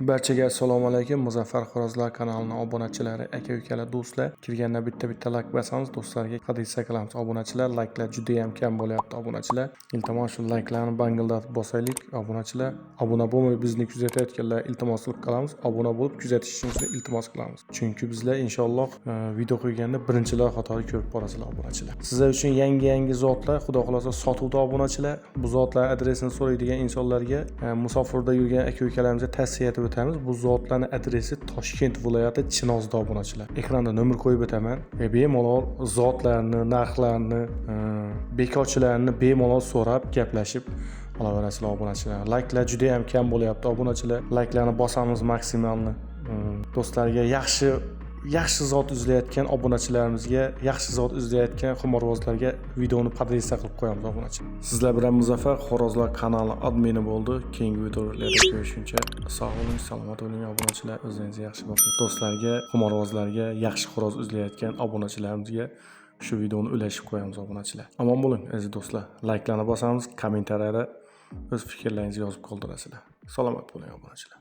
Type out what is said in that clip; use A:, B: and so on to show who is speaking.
A: Barchaga assalomu alaykum. Muzaffar Xo'rozlar kanalining obunachilari, aka-ukalar, do'stlar. Kirganda bitta-bitta like bosamiz, do'stlarga hadisa qilamiz. Obunachilar, likelar juda ham kam bo'lyapti, obunachilar. Iltimos, shu likelarni bangildatib bosaylik, obunachilar. Obuna bo'lmay bizni kuzatayotganlar, iltimos qilib qolamiz. Obuna bo'lib kuzatishingizni iltimos qilamiz. Chunki bizlar inshaalloh video qo'yganda birinchilar qatori ko'rib borasizlar, obunachilar. Sizlar uchun yangi-yangi zotlar, xudo xolasa, sotuvda, obunachilar. Bu zotlar adresini so'raydigan insonlarga, musofirda yurgan aka-ukalarimizga tavsiya etib o'tamiz. Bu zotlarning adresi Toshkent viloyati, Chinozda, obunachilar. Ekranda nomer qo'yib o'taman. Bemalol zotlarni, narxlarni, bekorchilarni bemalol so'rab, gaplashib olaverasizlar, obunachilar. Likelar juda ham kam bo'lyapti, obunachilar. Likelarni bosamiz maksimalni. Do'stlarga, yaxshi yaxshi zot izlayotgan obunachilarimizga, yaxshi zot izlayotgan xumorvozlarga videoni поделиться qilib qo'yamiz, obunachilar. Sizlar bilan Muzaffar Xo'rozlar kanali admini bo'ldi. Keyingi videolarda ko'rishguncha sog' bo'ling, salomat bo'ling, obunachilar. O'zingizni yaxshi boqing. Do'stlarga, xumorvozlarga, yaxshi xo'roz izlayotgan obunachilarimizga shu videoni ulashib qo'yamiz, obunachilar. Omon bo'ling, aziz do'stlar. Likelarni bosamiz, kommentariyada o'z fikrlaringizni yozib qoldirasizlar. Salomat bo'ling, obunachilar.